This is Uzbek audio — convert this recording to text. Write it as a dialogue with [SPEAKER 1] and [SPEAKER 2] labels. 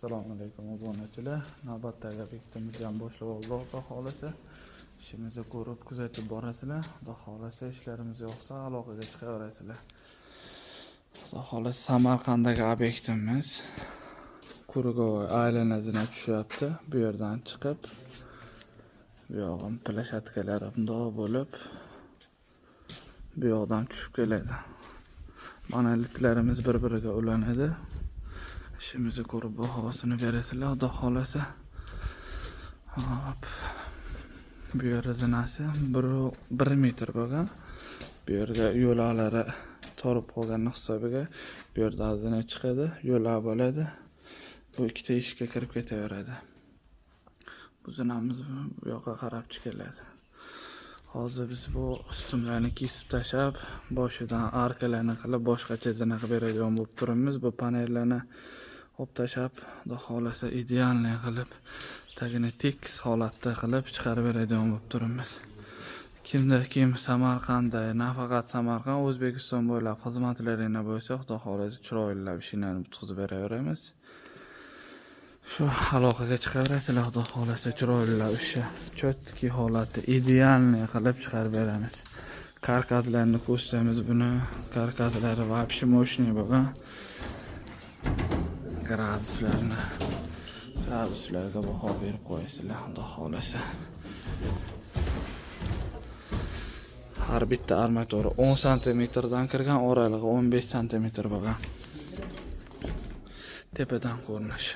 [SPEAKER 1] Assalomu alaykum, obunachilar. Navbatdagi obyektimizni ham boshlab oldik, Xudo xohlasa. Ishimizni ko'rib, kuzatib borasizlar. Xudo xohlasa, ishlarimiz yoqsa, aloqaga chiqaverasizlar. Xudo xohlasa, Samarqanddagi obyektimiz круговой aylanasini tushyapti. Bu yerdan chiqib, bu yog'im площадка lari bundoq bo'lib, bu yoqdan tushib keladi. Monolitlarimiz bir-biriga ulanadi. Ishimizni ko'rib, bahosini berasizlar, Xudo xohlasa. Hop. Bu yerda zinasi 1 metr bo'lgan. Bu yerga yo'laqlari torib qolgani hisobiga bu yerda zina chiqadi, yo'laq bo'ladi. Bu ikkita eshikka kirib ketaveradi. Bu zinamiz bu yoqqa qarab chiqiladi. Hozir biz bu ustunlarni kesib tashlab, boshidan arkalarni qilib, boshqacha zina qilib beradigan bo'lib turibmiz. Bu panellarni olib tashlab, Xudo xohlasa, идеальный qilib, tagini tekis holatda qilib chiqarib beradigan bo'lib turibmiz. Kimda kim Samarqandda, nafaqat Samarqand, O'zbekiston bo'ylab xizmatlaringlar bo'lsa, Xudo xohlasa, chiroylilab ishinglarni bitkazib beraveramiz. Shu aloqaga chiqaverasizlar, Xudo xohlasa, chiroylilab ishi чёткий holatda, идеальный qilib chiqarib beramiz. Karkaslarni ko'rsamiz, buni karkaslari вообще мощный bo'lgan. Graduslarni, graduslarga baho berib qo'yasizlar, Xudo xohlasa. Har bitta armatura 10 santimetrdan kirgan, oralig'i 15 santimetr bo'lgan. Tepadan ko'rinishi.